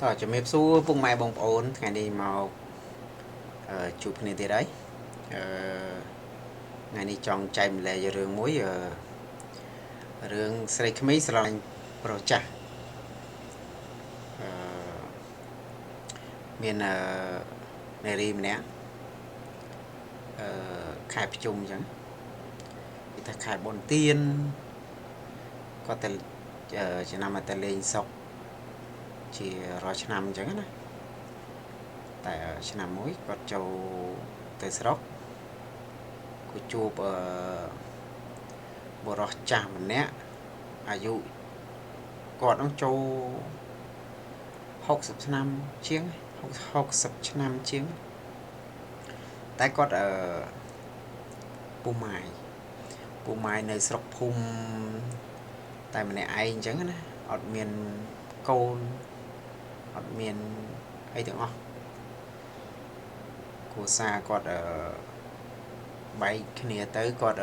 តោះជំរាបសួរពុកម៉ែបងប្អូនថ្ងៃនេះមកជួបគ្នាទៀតហើយអឺថ្ងៃនេះចង់ចែកម្លែករឿងមួយរឿងស្រីក្មេងស្រឡាញ់ប្រុសចាស់អឺមាននារីម្នាក់អឺខែភ្ជុំអញ្ចឹងគេថាខែបុណ្យទានគាត់តែចំណាំតែលេងសុកជារាល់ឆ្នាំអញ្ចឹងណាតែឆ្នាំមួយគាត់ចូលទៅស្រុកក៏ជួបបុរសចាស់ម្នាក់អាយុគាត់នឹងចូល60ឆ្នាំជាង60ឆ្នាំជាងតែគាត់ពូម៉ាយពូម៉ាយនៅស្រុកភូមិតែម្នាក់ឯងអញ្ចឹងណាអត់មានកូនអត់មានអីទាំងអស់គ្រួសារគាត់បែកគ្នាទៅគាត់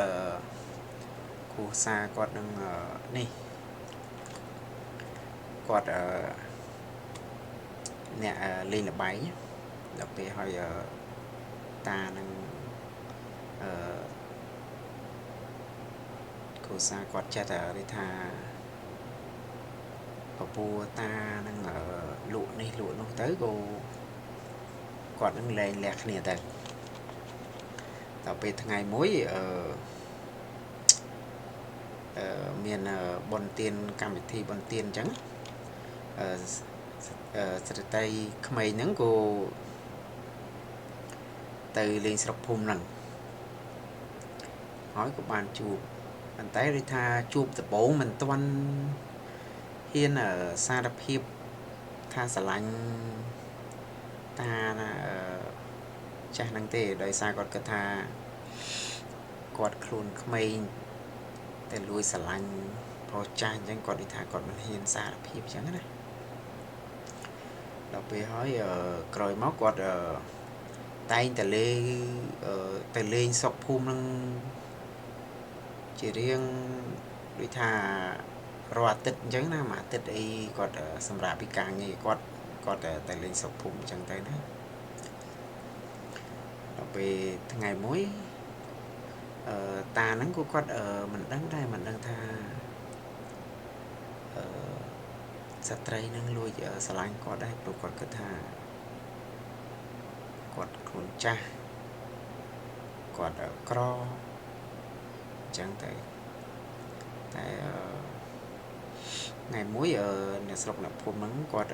គ្រួសារគាត់នឹងនេះគាត់អ្នកលេងល្បែងដល់ពេលហើយតានឹងអឺគ្រួសារគាត់ចេះតែនិយាយថាពពូតានឹងលក់នេះលក់នោះទៅក៏គាត់នឹងលែងលះគ្នាទៅដល់ពេលថ្ងៃមួយអឺមានបុណ្យទានកម្មវិធីបុណ្យទានអញ្ចឹងអឺស្ត្រីក្មេងហ្នឹងក៏ទៅលេងស្រុកភូមិហ្នឹងហើយក៏បានជួបប៉ុន្តែដូចថាជួបដំបូងមិនទាន់ហ៊ានសារភាពថាស្រឡាញ់តាណាចាស់ហ្នឹងទេដោយសារគាត់គិតថាគាត់ខ្លួនក្មេងតែលួចស្រឡាញ់ប្រុសចាស់អញ្ចឹងគាត់និយាយថាគាត់មិនហ៊ានសារភាពអញ្ចឹងណាដល់ពេលហើយក្រោយមកគាត់តែងតែលេងទៅលេងស្រុកភូមិហ្នឹងជារៀងដូចថារាល់អាទិត្យអញ្ចឹងណាមួយអាទិត្យអីគាត់សម្រាប់ពីការងារគាត់គាត់តែលេងស្រុកភូមិអញ្ចឹងទៅណាដល់ពេលថ្ងៃមួយតាហ្នឹងក៏គាត់មិនដឹងដែរមិនដឹងថាអឺស្ត្រីនឹងលួចស្រឡាញ់គាត់ដែរព្រោះគាត់គិតថាគាត់ខ្លួនចាស់គាត់ក្រអញ្ចឹងទៅតែថ្ងៃមួយអ្នកស្រុកអ្នកភូមិហ្នឹងគាត់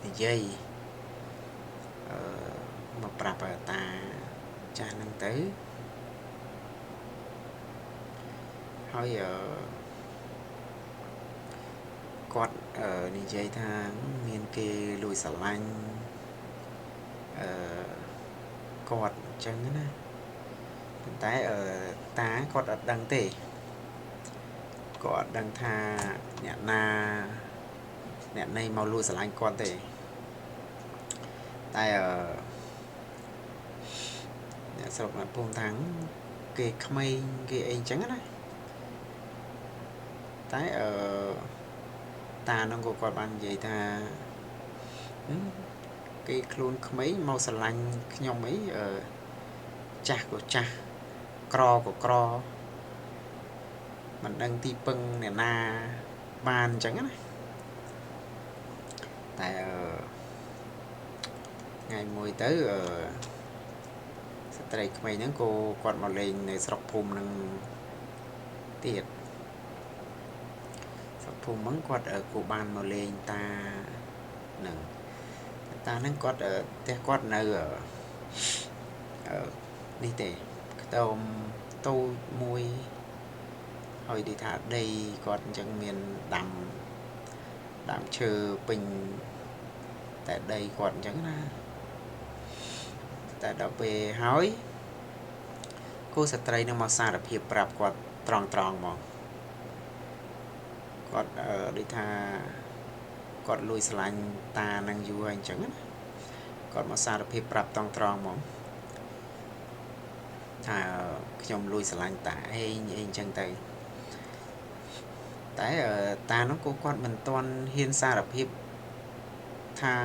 និយាយមកប្រាប់តាចាស់ហ្នឹងទៅហើយគាត់និយាយថាមានគេលួចស្រឡាញ់គាត់អញ្ចឹងណាប៉ុន្តែតាគាត់អត់ដឹងទេគាត់អត់ដឹងថាអ្នកណាអ្នកណីមកលួចស្រឡាញ់គាត់ទេតែអ្នកស្រុកអ្នកភូមិថាងគេក្មេងគេអីអញ្ចឹងណាតែតានោះក៏គាត់បាននិយាយថាគេខ្លួនក្មេងមកស្រឡាញ់ខ្ញុំអីចាស់ក៏ចាស់ក្រក៏ក្រមិនដឹងទីពឹងអ្នកណាបានអញ្ចឹងណាតែថ្ងៃមួយទៅស្ត្រីក្មេងហ្នឹងក៏គាត់មកលេងនៅស្រុកភូមិហ្នឹងទៀតស្រុកភូមិហ្នឹងគាត់ក៏បានមកលេងតាហ្នឹងតាហ្នឹងគាត់ផ្ទះគាត់នៅនេះទេខ្ទមតូចមួយហើយដូចថាដីគាត់អញ្ចឹងមានដាំដើមឈើពេញតែដីគាត់អញ្ចឹងណាតែដល់ពេលហើយគូស្ត្រីនឹងមកសារភាពប្រាប់គាត់ត្រង់ត្រង់មកគាត់ដូចថាគាត់លួចស្រឡាញ់តានឹងយូរហើយអញ្ចឹងណាគាត់មកសារភាពប្រាប់ត្រង់ត្រង់មកថាខ្ញុំលួចស្រឡាញ់តាឯងអីអញ្ចឹងទៅតែតានោះក៏គាត់មិនទាន់ហ៊ានសារភាព ថា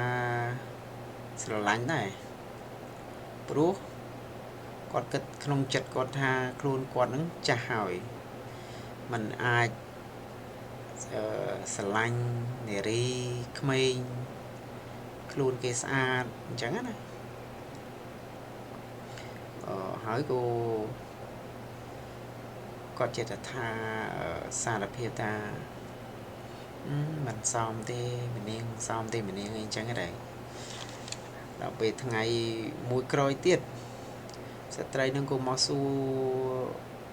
ស្រឡាញ់ដែរព្រោះគាត់គិតក្នុងចិត្តគាត់ថាខ្លួនគាត់នឹងចាស់ហើយมันអាចស្រឡាញ់នារីក្មេងខ្លួនគេស្អាតអញ្ចឹងណាហើយក៏គាត់ចេះតែថាសារភាពថាមិនសមទេម្នាងសមទេម្នាងអីអញ្ចឹងដែរដល់ពេលថ្ងៃមួយក្រោយទៀតស្ត្រីនឹងក៏មកសួរ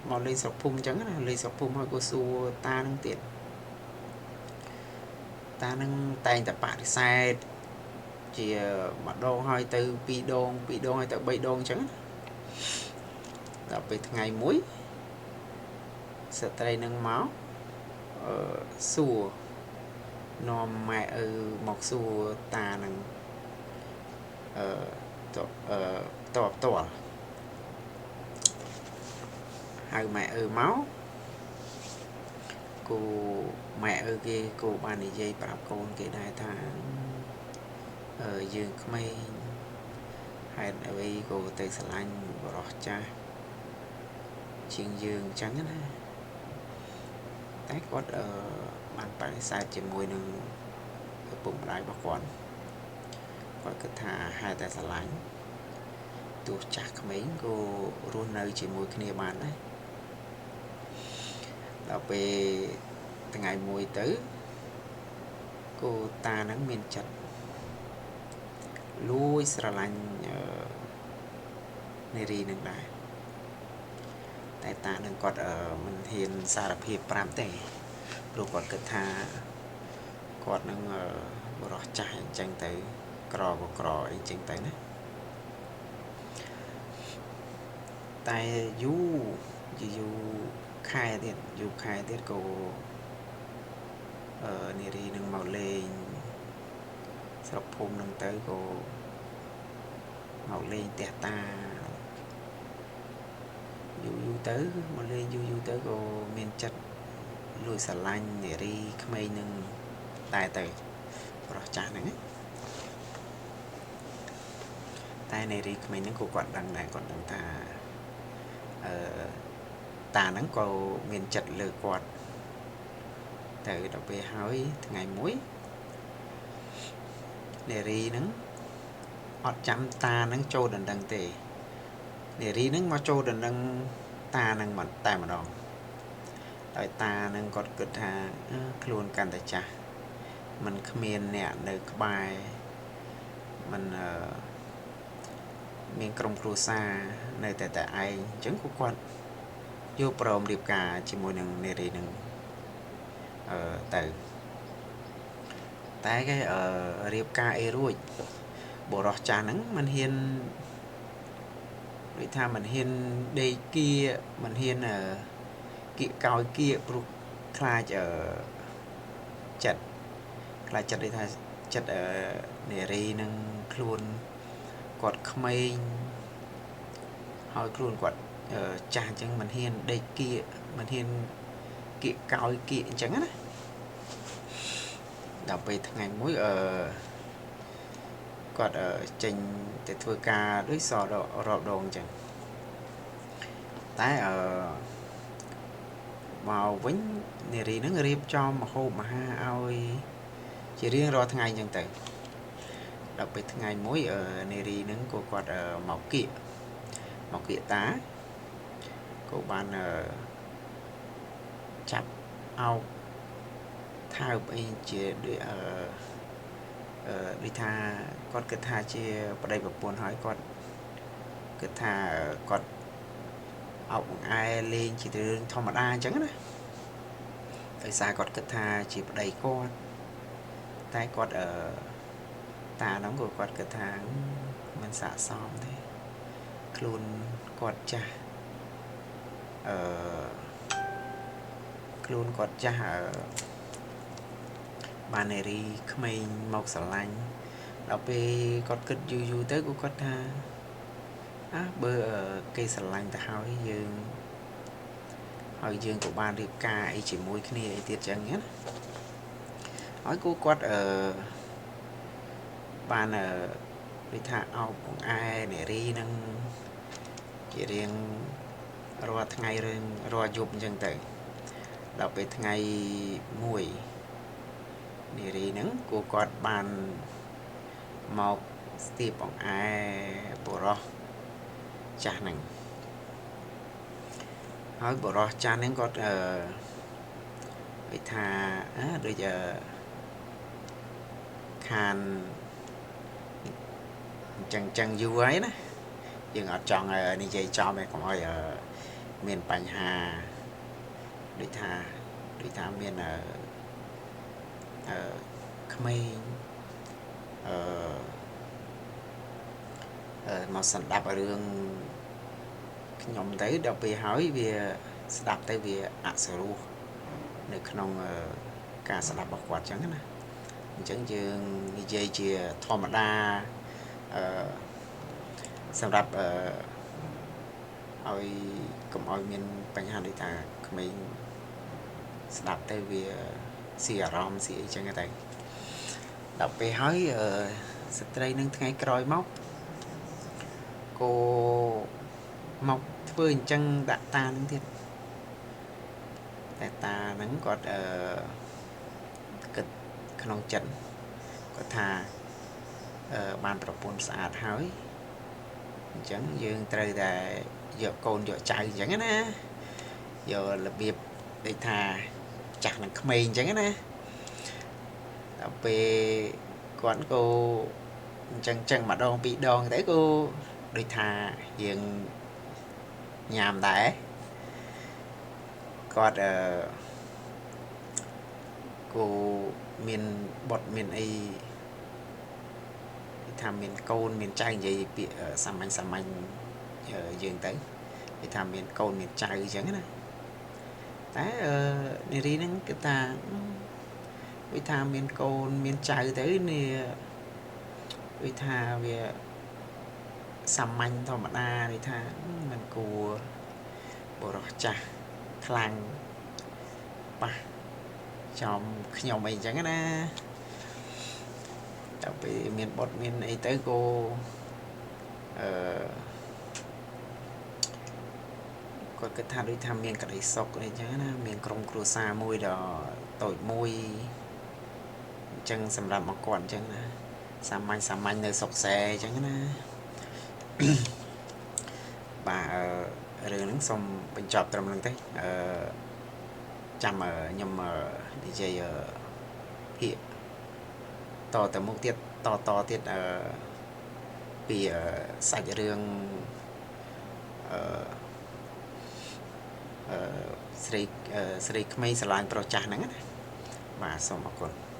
មកលេងស្រុកភូមិអញ្ចឹងណាលេងស្រុកភូមិហើយក៏សួរតានឹងទៀតតានឹងតែងតែបដិសេធជាម្ដងហើយទៅពីរដងពីរដងហើយទៅបីដងអញ្ចឹងណាដល់ពេលថ្ងៃមួយស្ត្រីនឹងមកសួរនាំម៉ែឪមកសួរតានឹងតបតលហៅម៉ែឪមកគូម៉ែឪគេគូបាននិយាយប្រាប់កូនគេដែរថាយើងក្មេងហេតុអ្វីក៏ទៅស្រឡាញ់បរិសចាស់ជាងយើងអញ្ចឹងណាតែគាត់បានបដិសេធជាមួយនឹងឪពុកម្ដាយរបស់គាត់គាត់គិតថាហេតុតែស្រឡាញ់ទោះចាស់ក្មេងក៏រស់នៅជាមួយគ្នាបានដែរដល់ពេលថ្ងៃមួយទៅគូតានឹងមានចិត្តលួចស្រឡាញ់នារីនឹងដែរតែតានឹងគាត់មិនហ៊ានសារភាពប្រាប់ទេព្រោះគាត់គិតថាគាត់នឹងបរោះចាស់អញ្ចឹងទៅក្រក៏ក្រអីចឹងទៅណាតែយូរខែទៀតយូរខែទៀតក៏នារីនឹងមកលេងស្រុកភូមិនឹងទៅក៏មកលេងផ្ទះតាយូរយូរទៅមកលេងយូរយូរទៅក៏មានចិត្តលួចស្រឡាញ់នារីក្មេងនឹងតែទៅប្រុសចាស់ហ្នឹងតែនារីក្មេងហ្នឹងក៏គាត់ដឹងដែរគាត់ដឹងថាតាហ្នឹងក៏មានចិត្តលើគាត់ទៅដល់ពេលហើយថ្ងៃមួយនារីហ្នឹងអត់ចាំតាហ្នឹងចូលដណ្ដឹងទេនារីហ្នឹងមកចូលដណ្ដឹងតាហ្នឹងមកតែម្ដងដោយតាហ្នឹងគាត់គិតថាខ្លួនកាន់តែចាស់มันគ្មានអ្នកនៅក្បែរมันមានក្រុមគ្រួសារនៅតែឯងអញ្ចឹងក៏គាត់យកព្រមរៀបការជាមួយនឹងនារីនឹងទៅតែគេរៀបការអីរួចបរិសចាស់ហ្នឹងមិនហ៊ានដូចថាមិនហ៊ានដេកគៀមិនហ៊ានគៀកកោយគៀព្រោះខ្លាចចិត្តខ្លាចចិត្តដូចថាចិត្តនារីនឹងខ្លួនគាត់ក្មេងហើយខ្លួនគាត់ចាស់អញ្ចឹងមិនហ៊ានដេកគៀមិនហ៊ានគៀកកោយគៀអញ្ចឹងណាដល់ពេលថ្ងៃមួយគាត់ចេញទៅធ្វើការដូចសរាប់ដងអញ្ចឹងតែមកវិញនារីនឹងរៀបចំម្ហូបអាហារឲ្យជារៀងរាល់ថ្ងៃអញ្ចឹងទៅដល់ពេលថ្ងៃមួយនារីនឹងក៏គាត់មកគៀកតាក៏បានចាប់អោបថើបអីជាដូចដូចថាគាត់គិតថាជាប្តីប្រពន្ធហើយគាត់គិតថាគាត់អោបបង្អែលេងជារឿងធម្មតាអញ្ចឹងណាដោយសារគាត់គិតថាជាប្តីគាត់តែគាត់តាហ្នឹងក៏គាត់គិតថាមិនស័ក្តិសមទេខ្លួនគាត់ចាស់ខ្លួនគាត់ចាស់បាននារីក្មេងមកស្រឡាញ់ដល់ពេលគាត់គិតយូរយូរទៅក៏គាត់ថាបើគេស្រឡាញ់ទៅហើយយើងហើយយើងក៏បានរៀបការអីជាមួយគ្នាអីទៀតចឹងណាហើយគូគាត់ បានដូចថាអោបបង្អែនារីនឹងជារៀងរាល់ថ្ងៃរឿងរាល់យប់អញ្ចឹងទៅដល់ពេលថ្ងៃមួយនារីហ្នឹងគូគាត់បានមកស្ទាបបង្អែបុរសចាស់ហ្នឹងហើយបុរសចាស់ហ្នឹងគាត់ដូចថាដូចខានអញ្ចឹងយូរហើយណាយើងអត់ចង់និយាយចំឯងកុំឲ្យមានបញ្ហាដូចថាមានក្មេងអឺមកស្ដាប់រឿងខ្ញុំទៅដល់ពេលហើយវាស្ដាប់ទៅវាអសរោះនៅក្នុងការស្ដាប់របស់គាត់អញ្ចឹងណាអញ្ចឹងយើងនិយាយជាធម្មតាអឺសម្រាប់ឲ្យកុំឲ្យមានបញ្ហាដូចថាក្មេងស្ដាប់ទៅវាស៊ីអារម្មណ៍ស៊ីអីចឹងទៅដល់ពេលហើយស្ត្រីនឹងថ្ងៃក្រោយមកគោមកធ្វើអញ្ចឹងដាក់តានឹងទៀតតែតានឹងគាត់គិតក្នុងចិត្តគាត់ថាបានប្រពន្ធស្អាតហើយអញ្ចឹងយើងត្រូវតែយកកូនយកចៅអញ្ចឹងណាយករបៀបដូចថាចាស់នឹងក្មេងអញ្ចឹងណាដល់ពេលគាត់ក៏អញ្ចឹងម្ដងពីរដងទៅក៏ដូចថាយើងញ៉ាំដែរគាត់គូមានបុតមានអីថាមានកូនមានចៅនិយាយពាក្យសាមញ្ញយើងទៅគេថាមានកូនមានចៅអញ្ចឹងណាតែនារីហ្នឹងគឺថាដូចថាមានកូនមានចៅទៅនេះដូចថាវាសាមញ្ញធម្មតាដូចថាមិនគួរបុរសចាស់ខ្លាំងប៉ះចំខ្ញុំអីអញ្ចឹងណាដល់ពេលមានបុតមានអីទៅក៏គាត់គិតថាដូចថាមានក្តីសុខអីចឹងណាមានក្រុមគ្រួសារមួយដ៏តូចមួយអញ្ចឹងសម្រាប់មកគាត់អញ្ចឹងណាសាមញ្ញនៅសុខសែអញ្ចឹងណាបាទរឿងហ្នឹងសូមបញ្ចប់ត្រឹមហ្នឹងទេចាំខ្ញុំនិយាយភាគតទៅមុខទៀតតទៀតពីសាច់រឿងស្រីក្មេងស្រឡាញ់ប្រុសចាស់ហ្នឹងណាបាទសូមអរគុណ។